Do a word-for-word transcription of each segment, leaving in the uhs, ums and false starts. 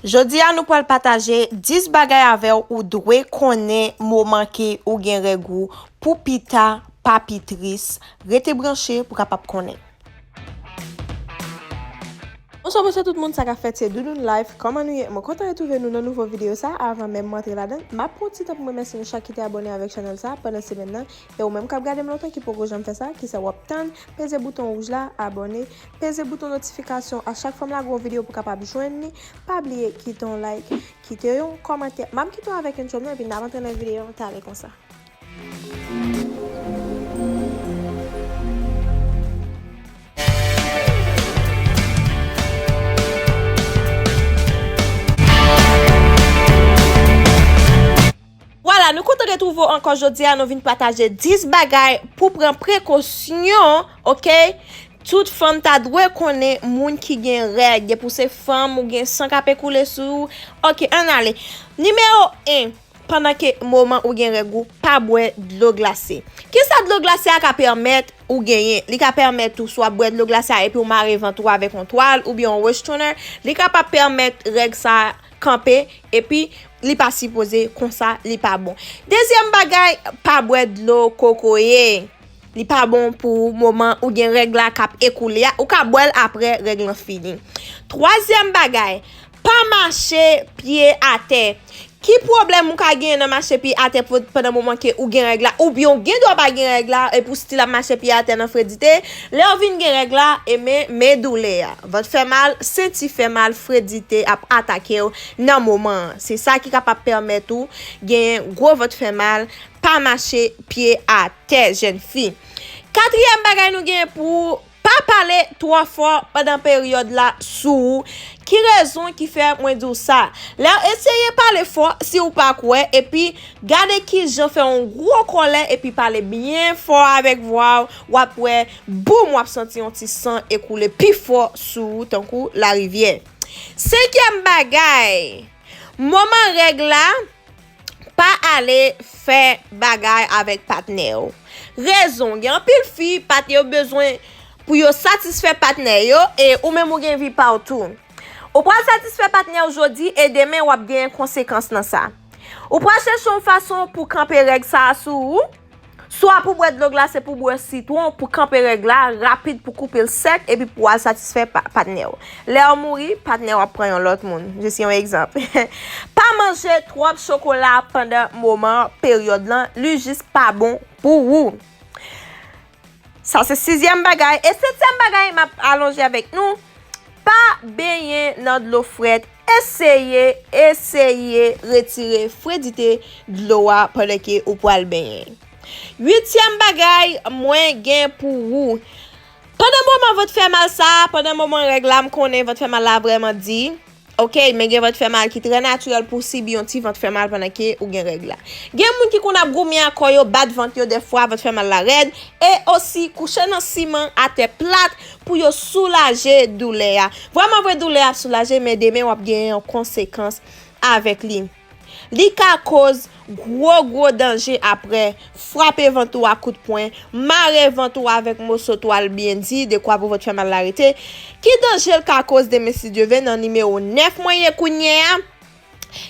Jodi a, nou pral pataje dis bagay avè w ou dwe konnen moman ke ou gen règ ou, pou pita pa pi tris. Rete branche pou w kapab konnen. Bonswa, bonswa tout moun, sa k ap fèt, se Doudoune Life. Kòman nou ye? Mwen kontan retwouve nou nan nouvo videyo sa. Avan menm m antre ladan, m ap pran yon ti tan pou m remèsye nou chak ki te abòne avèk chanèl sa pandan semèn nan. E ou menm k ap gade m lontan ki poko janm fè sa, kisa w ap tann? Peze bouton wouj la, abòne, peze bouton notifikasyon a chak fwa m lage yon videyo pou w kapab jwenn li. Pa bliye kite yon like, kite yon kòmantè. M ap kite w avèk intro m nan, epi n ap antre nan videyo an talè konsa. Vwala, nou kontan retwouve w ankò jodi a, nou vin pataje dis bagay pou pran prekosyon, oke? Tout fanm ta dwe konnen moun ki gen règ, depi w se fanm, ou gen san k ap ekoule sou ou. Oke, ann ale. Nimewo en, pandan ke moman ou gen règ ou, pa bwè dlo glase. Kisa dlo glase a ka pèmèt ou genyen? Li ka pèmèt ou swa bwè dlo glase a epi w mare vant ou avèk yon twal oubyen yon restrainer. Li kapab pèmèt règ sa a kanpe, epi li pa sipoze konsa, li pa bon. Dezyèm bagay, pa bwè dlo kokoye. Li pa bon pou moman ou gen règ la k ap ekoule a. Ou ka bwè l apre règ lan fini. Twazyèm bagay, pa mache pye atè. Ki pwoblèm ou ka genyen nan mache pye atè pou, pandan moman ke ou gen règ la, oubyen ou gen dwa pa gen règ la, epi w still ap mache pye atè nan fredite? Lè w vin gen règ la, e men, men doulè a. Vant fè mal, senti fè mal, fredite ap atake w nan moman an. Se sa ki kapab pèmèt ou genyen gwo vant fè mal, pa mache pye atè, jèn fi. Katriyèm bagay nou genyen pou pa pale twò fò pandan peryòd la sou ou. Ki rezon ki fè mwen di w sa? Lè w eseye pale fò, si w pa kwè, epi gade kijan fè yon gwo kòlè epi pale byen fò avèk vwa w, w ap wè, boum, w ap santi yon ti san ekoule pi fò sou ou tankou larivyè. Senkyèm bagay, moman règ la, pa ale fè bagay avèk patnè w. Rezon, gen anpil fi, patnè yo bezwen pou yo satisfè patnè yo, e ou menm ou gen vi pa w tou. Ou pral satisfè patnè w jodi e demen w ap genyen konsekans nan sa. Ou pral chèche yon fason pou kanpe règ sa a sou ou, swa pou bwè dlo glase, pou bwè sitwon, pou kanpe règ la rapid, pou koupe l sèk, epi pou al satisfè pa-, patnè w. Lè w mouri, patnè w ap pran yon lòt moun. Jis yon egzanp. Pa manje twòp chokola pandan moman peryòd lan, li jis pa bon pou ou. Sa se sizyèm bagay. E setyèm bagay, m ap alonje avèk nou. Pa benyen nan dlo frèt. Eseye, eseye retire fredite dlo a pandan ke ou pral benyen. Uityèm bagay mwen gen pou ou. Pandan moman vant fè mal sa, pandan moman règ la, m konnen vant fè mal la vrèman di. Oke, men gen vant fè mal ki trè natirèl pou w sibi yon ti vant fè mal pandan ke ou gen règ la. Gen moun ki konn ap goumen ak kò yo, bat vant yo, dèfwa vant fè mal la rèd, e osi kouche nan siman atè plat pou yo soulaje doulè a. Vrèman vre, doulè a ap soulaje, men demen w ap genyen yon konsekans avèk li. Li ka koz gwo, gwo danje apre. Frape vant ou ak kout pwen, mare vant ou avèk moso twal byen di, dekwa pou vant fè mal la rete. Ki danje l ka koz demen, si Dye ve, nan nimewo nèf mwen ye kounye a?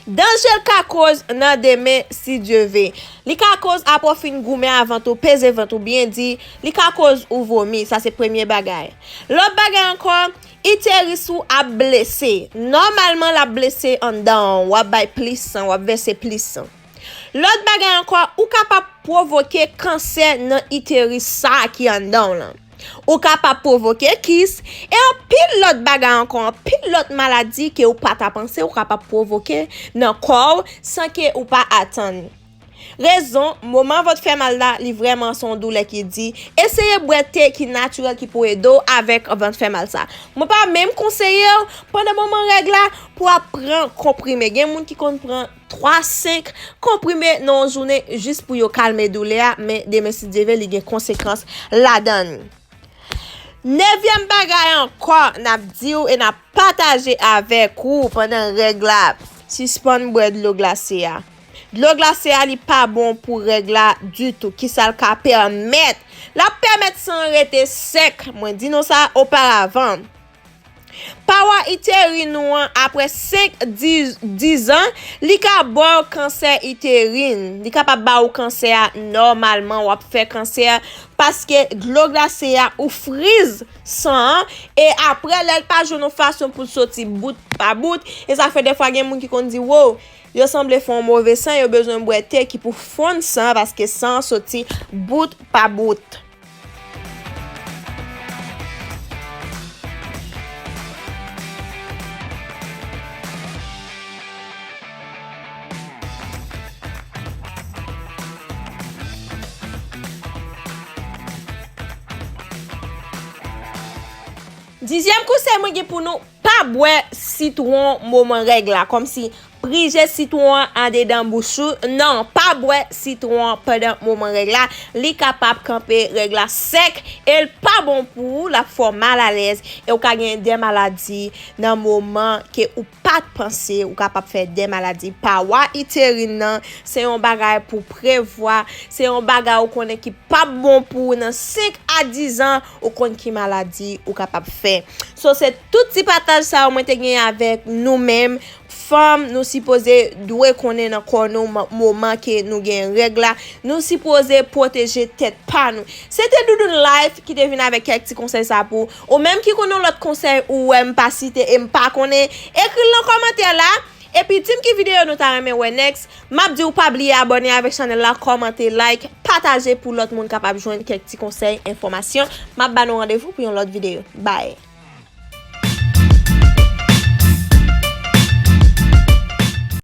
Danje l ka koz nan demen, si Dye ve. Li ka koz apre w fin goumen a vant ou, peze vant ou byen di, li ka koz ou vomi. Sa se premye bagay. Lòt bagay ankò, iteris ou ap blese. Nòmalman, l ap blese anndan an. W ap bay plis san, w ap vèse plis san. Lòt bagay ankò, ou kapab pwovoke kansè nan iteris sa a ki anndan w lan. Ou kapab pwovoke kis, e anpil lòt bagay ankò, anpil lòt maladi ke ou pa ta panse ou kapab pwovoke nan kò w san ke ou pa atann. Rezon, moman vant fè mal la, li vrèman se yon doulè ki di. Eseye bwè te ki natirèl ki pou ede w avèk vant fè mal sa. Mwen pa menm konseye w, pandan moman règ la, pou w ap pran konprime. Gen moun ki konn pran twa, senk konprime nan yon jounen jis pou yo kalme doulè a, men demen, si Dye ve, li gen konsekans ladan l. Nevyèm bagay ankò, n ap di w e n ap pataje avèk ou pandan règ la, sispann bwè dlo glase a. Dlo glase a, li pa bon pou règ la ditou. Kisa l ka pèmèt? L ap pèmèt san an rete sèk. Mwen di nou sa oparavan. Pawa iterin ou an, apre senk, diz, diz an, li ka ba w kansè iterin. Li kapab ba ou kansè a nòmalman, w ap fè kansè a, paske dlo glase a ou friz san an, e apre lè l pa jwenn yon fason pou l soti bout pa bout, e sa fè dèfwa gen moun ki konn di, wo, yo sanble fè yon move san, yo bezwen bwè te ki pou fonn san, paske san an soti bout pa bout. Dizyèm konsèy mwen gen pou nou, pa bwè sitwon moman règ la. Kòmsi prije sitwon an andedan bouch ou. Non, pa bwè sitwon an pandan moman règ la. Li kapab kanpe règ la sèk e l pa bon pou ou, l ap fè w malalèz e w ka gen de maladi nan moman ke ou pa t panse ou kapab fè de maladi. Pawa iterin nan, se yon bagay pou prevwa, se yon bagay ou konnen ki p ap bon pou ou nan senk a diz an, ou konn ki maladi ou kapab fè. So, se tout ti pataj sa yo mwen te gen avèk nou menm. Fanm, nou sipoze dwe konnen nan kò nou mo-, moman ke nou gen règ la. Nou sipoze pwoteje tèt pa nou. Se te Doudoune Life ki te vin avèk kèk ti konsèy sa pou ou. Ou menm ki konn yon lòt konsèy ou wè m pa site e m pa konnen, ekri l nan kòmantè la. Epi di m ki videyo nou ta renmen wè next. M ap di w pa bliye abòne avèk chanèl la, kòmante, like, pataje pou lòt moun kapab jwenn kèk ti konsèy, enfòmasyon. M ap ba nou randevou pou yon lòt videyo. Bye!